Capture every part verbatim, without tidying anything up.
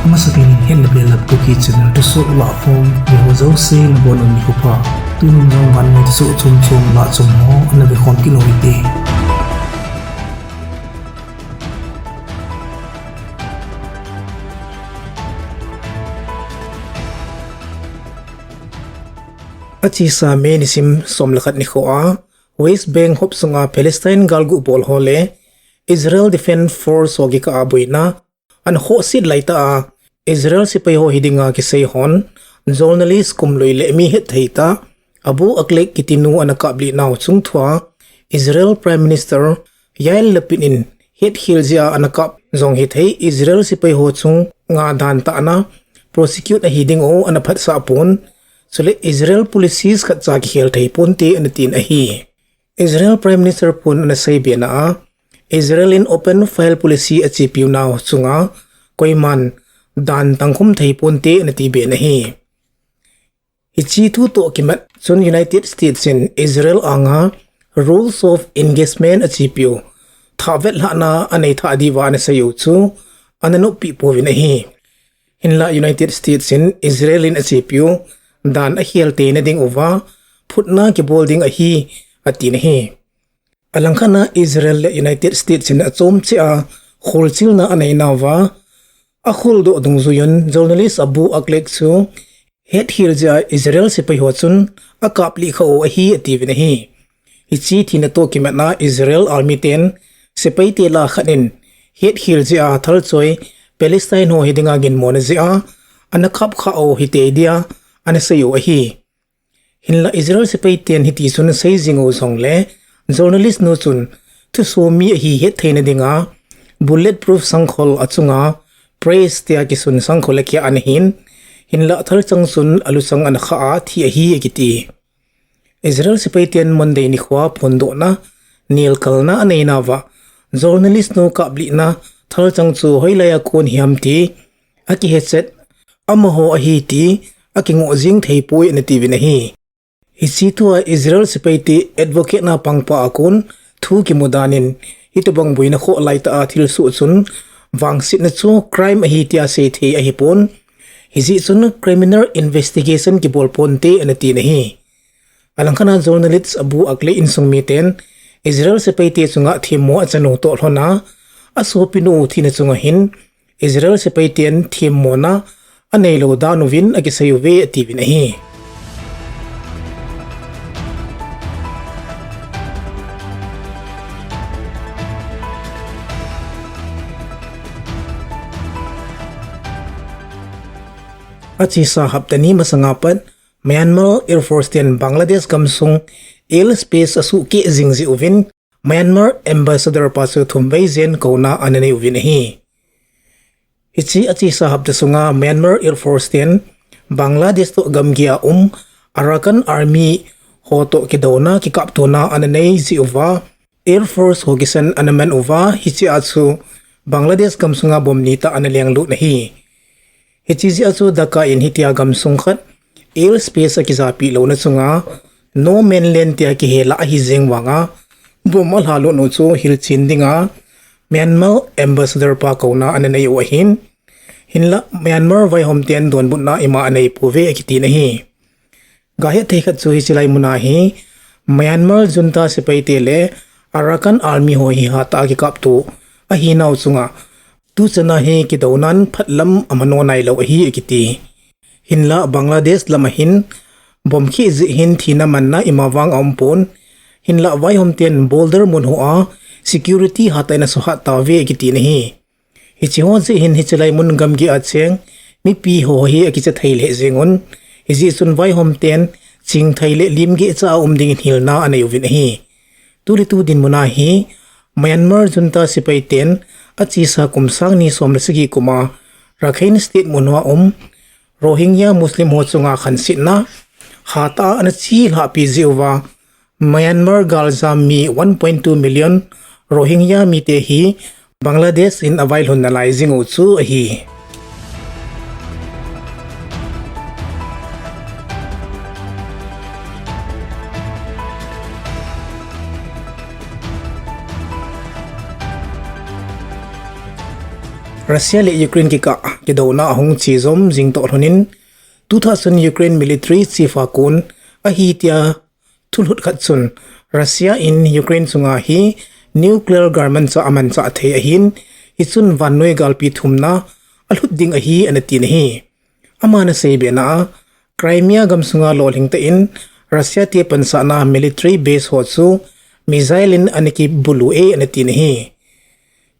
Amasapen in het le belap Kuki channel thusoh lahkhom ve ho jouse nabonun nikho pha. Tunin jong vannoi thusoh chomchom lahchom ho ana vekhom kit u hite. Achesa May nisim som le khat nikho a West Bank hop sunga Palestine galguh bol ho le Israel Defense Force ho kikah a boina ana khohset laitah a, Israel sepai ho hidinga kisei hon journalist kumlui le mi hetthei tah Abu Akleh kitinu ana kaplih nau chungthua Israel Prime Minister Yair Lapid in hetkhel jeh a ana kap jong hithei, Israel sepai ho chunga dantahna prosecute ahi ding u ana phatsah pon, chule Israel policies khatcha kikhel thei ponte ana tin ahi. Israel Prime Minister pun ana seibena a, Israel in open fire policy achepiu nau chunga koiman dan tangkhum thei ponte ana tiben ahi. Hiche thu toh kimat chun United States in Israel anga Rules of Engagement achepiu thah vetlhahna anei thah diuva ana seiu chu ana noppeh pouvin ahi. Hinlah United States in Israel in achepiu dan akhel teina ding uva phutna kibol ding ahi, atin ahi. Alangkhat a Israel le United States in achom cheh a kholchilna anei nauva, akholdoh dungjuiyun journalist Abu Akleh chu hetkhel jeh a Israel sepai ho chun akaplih khah u ahi atiuvin ahi. Hiche thina toh kimat a Israel army ten sepaite lah a khat in hetkhel jeh a thalchoi Palestine ho hidinga ginmona jeh a ana kap khah u hitei dia ana seiu ahi. Hinlah Israel sepaiten hiti chun asei jing u jongle, journalist nu chun thusomi ahi hettheina dinga bulletproof sangkhol achunga press tia kisun sangkhol akia ana hin, hinlah thalchang chun aluchang ana khah a thi ahi akiti. Israel sepaiten Monday nikhoa phondohna nelkalna anei nauva, journalist nu kaplihna thalchang chu hoilaiya kon hiam ti akihechet amaho ahi ti akingoh jing theipoi ana tiuvin ahi. Hiche thua Israel sepaite advocate na pangpa a kon thu kimu danin, hitobang boina khoh laitah a thilsoh chun vangsetna chu crime ahi tia seithei ahipon, hijeh chun criminal investigation kibol ponte ana tin ahi. Alangkhat a journalist Abu Akleh insung miten Israel sepaite chunga themmo achanu toh lhona, asopinu thina chunga hin Israel sepaiten themmona aneilou dan uvin akisei uve atiuvin ahi. Achesa hapta ni masanga pat Myanmar Air Force ten Bangladesh gamsung air space asuhkeh jing jeh uvin Myanmar Ambassador pa chu thumvei jen kouna ana nei uvin ahi. Hiche achesa hapta sunga Myanmar Air Force ten Bangladesh toh gamgi a um Arakan Army ho toh kidouna kikaptona ana nei jeh uva Air Force ho kisan ana man uva, hichea chu Bangladesh gamsunga bomb nitah ana lenglut ahi. Hiche jeh a chu Dhaka in hitia gamsung khat air space akijapeh louna chunga no man land tia kihe lah ahi jeng vanga, bomb alhalut u chu hilchen dinga Myanmar Ambassador pa kouna ana nei u ahin, hinlah Myanmar vaihom ten donbutna ima anei pouve akitin ahi. Gahet thei khat chu hiche lai muna hi Myanmar junta sepaite le Arakan Army ho hi hatah a kikapto ahinau chunga tuchana hi kidounan phatlam amano nailou ahi akiti. Hinlah Bangladesh lam ahin bomb kheh jeh hin thina manna ima vang aumpon, hinlah vaihom ten border mun hoa security hatah in asuhat tauve akitin ahi. Hiche ho jeh hin hiche lai mun gamgi a cheng mipi ho hi akicha thei lheh jengun, hijeh chun vaihom ten chingthei le limgeh cha a um dingin hilna anei uvin ahi. Tule tu dinmuna hi Myanmar junta sepaiten achesa kum sang ni som le sagi kuma Rakhine State mun hoa um Rohingya Muslim ho chunga khansetna hatah a ana chelhahpi jeh uva Myanmar galjam mi one point two million Rohingya mite hi Bangladesh in availhun nalai jing u chu ahi. Russia le Ukraine kikah kidouna ahung chejom jing toh lhonin, tuthah chun Ukraine military chief a kon ahi tia thulhut khat chun Russia in Ukraine chunga hi nuclear galmanchah amanchah thei ahin, hichun vannoi galpi thumna alhut ding ahi ana tin ahi. Aman asei bena a, Crimea gamsunga lolhing tah in Russia te pansahna military base ho chu missile in ana kibulu e ana tin ahi.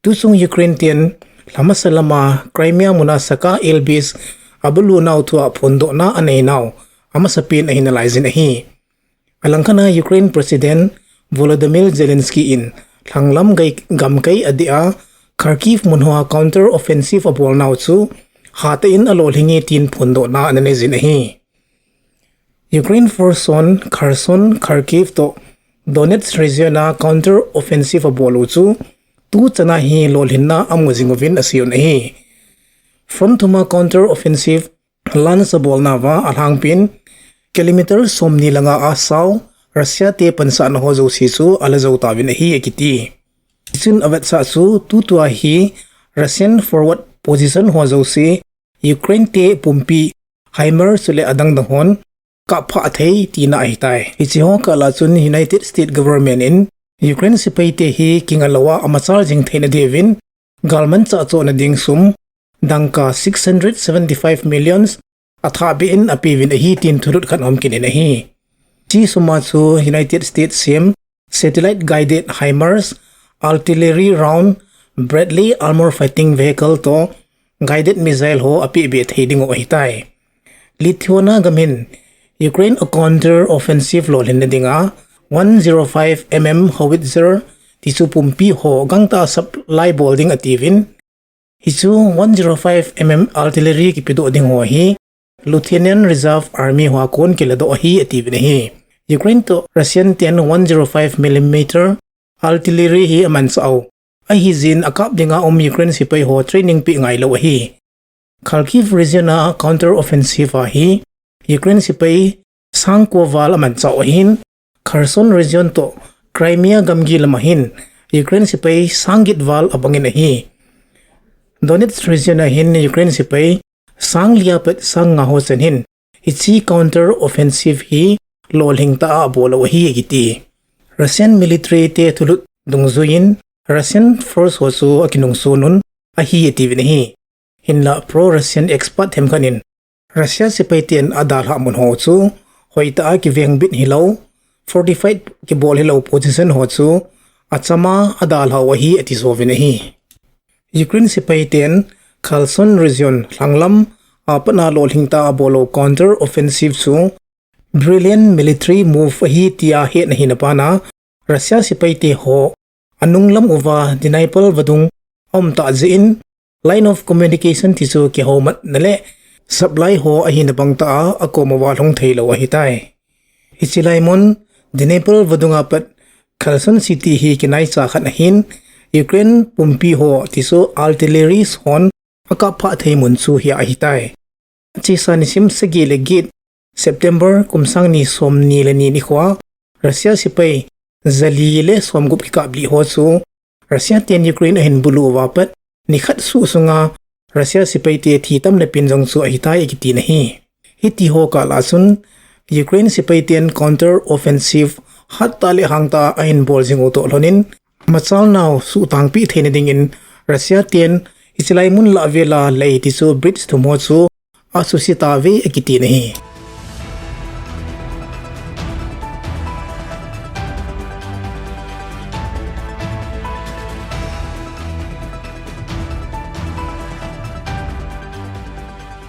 Tuchung Ukraine ten lhamasa lama Crimea muna Sakha air base abulu nau thua phondohna anei nau amasapen ahi nalaijin ahi. Alangkhat a Ukraine President Volodymyr Zelensky in lhanglam gamkai adeh a Kharkiv mun hoa counter offensive abol nau chu hatah in alolhing e tin phondohna ana neijin ahi. Ukraine force hon Kherson, Kharkiv toh Donetsk region a counter offensive abol u chu tuchana hi lolhinna amu jing uvin aseiun ahi. Front thuma counter offensive lance abolnauva alhangpin kilometer somni le nga a sao Russia te pansahna ho jouse chu ala jou tauvin ahi akiti. Hichun avetsah chu tutua hi Russian forward position ho jouse Ukraine te pumpi HIMARS chule adangdang hon kapphah thei tina ahitai. Hiche ho kah lah chun United States government in Ukraine sepai te hi kinga louva amachal jing theina diuvin galmanchah chohna ding sum dangka six hundred seventy five millions athahbeh in apeuvin ahi tin thulhut khat aum kit in ahi. Hiche suma chu United States sem satellite guided HIMARS, artillery round, Bradley armor fighting vehicle toh guided missile ho apehbeh thei dingu ahitai. Lithuania gam hin Ukraine a counter offensive lolhinna dinga one zero five mm howitzer tichu pumpi ho gangtah a supply bol ding atiuvin, hichu one zero five mm artillery kipedoh ding ho hi Lithuanian Reserve Army hoa kon kiladoh ahi atiuvin ahi. Ukraine toh Russian ten one zero five millimeter artillery hi amanchah u ahijeh in akap dinga um Ukraine sepai ho training peh ngailou ahi. Kharkiv region a counter offensive a hi Ukraine sepai sang ko val amanchah u ahin, Kherson region toh Crimea gamgi lama hin Ukraine sepai sang get val abangin ahi. Donetsk region a hin Ukraine sepai sang li apat sang nga ho chan hin hiche counter offensive hi lolhing tah a abol u ahi akiti. Russian military te thulhut dungjuiyin Russian force ho chu akinungson un ahi atiuvin ahi. Hinlah pro-Russian expert themkhat in Russia sepai ten adalhah mun ho chu hoitah a kivengbit hilou, fortified kibol hilou position ho chu achama adalhah u ahi atijouvin ahi. Ukraine sepai ten Kherson region lhanglam a patna lolhing tah a abol u counter offensive chu brilliant military move ahi tia hetna hina bana Russia sepai te ho anunglam uva Dnipro vadung aum tah jeh in line of communication tichu kihoumatna le supply ho ahina bangtah a akom uva lhung theilou ahitai. Hiche lai mun Dnipro vadung a pat Kherson city hi kinaicha khat ahin Ukraine pumpi ho tichu artillery hon akapphah thei mun chu hia ahitai. Achesa nisim sagi le get September kum sang ni somni le ni nikhoa Russia sepai jali le somgup kikaplih ho chu Russia ten Ukraine ahin bulu uva pat nikhat suh sunga Russia sepai te thi tam le pen jong chu ahitai akitin ahi. Hiti ho kah lah chun Ukraine sepai ten counter offensive hattah le hangtah a ahin bol jing u toh lhonin machal nau suhtangpeh theina dingin Russia ten hiche lai mun lah vela lei tichu bridge thum ho chu asuse tauve akitin ahi.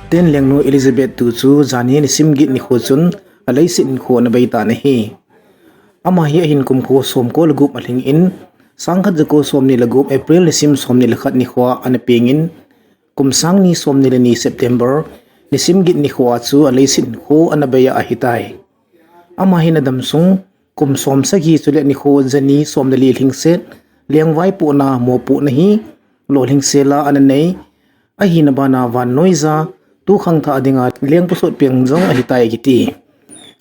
Ten lengnu Elizabeth tu chu jani nisim get nikho chun aleiset hinkho ana beitan ahi. Ama hi ahin kum kho somko le gup alhingin, sangkhat jako somni le gup April nisim somni le khat nikhoa ana pengin, kum sang ni somni le ni September nisim get nikhoa chu aleiset hinkho ana bei a ahitai. Ama hin adam sung kum som sagi chule nikho jani som le li lhingset lengvai pohna mopohna hi lolhing sela ana nei, ahina bana vannoija tu khangthah dinga lengpu sotpeng jong ahitai akiti.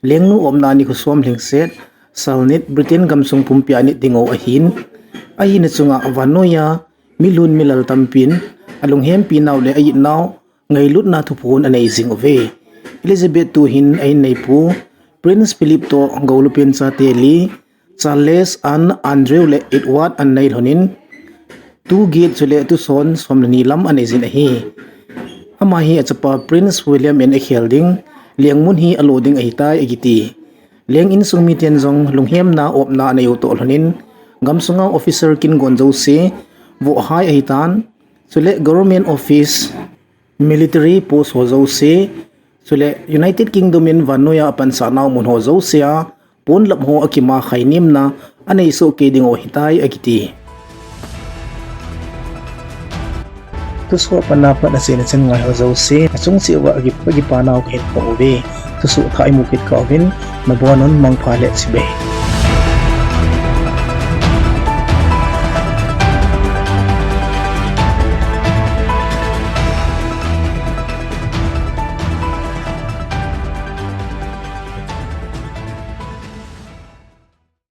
Lengnu omna nikho som lhingset salnit Britain gamsung pumpia anit dingu ahin, ahina chunga vannoija milun milal tampin alunghempi nau le a-it nau ngailutna thuphon anei jing uve. Elizabeth tuhin a-inneipu Prince Philip toh goulupen chate li, Charles, Anne, Andrew le Edward anei lhonin, tuget chule tuson som le ni lam anei jin ahi. Ama hi achapa Prince William in akhel ding lengmun hi alo ding ahitai akiti. Leng insung miten jong lunghemna opna anei u toh lhonin, gamsunga officer kingon jouse vohhai ahitan, chule government office, military post ho jouse, chule United Kingdom in vannoiya apansah nau mun ho jousea ponlap ho akima khainemna anei sohkei dingu ahitai akiti. Thusoh a pat a pat achaina chan ngai ho jouse achung cheh uva akipa, akipa nau kahin phong uve. Thusoh thah imu kit kah uvin, nabonun mangpha le chibai.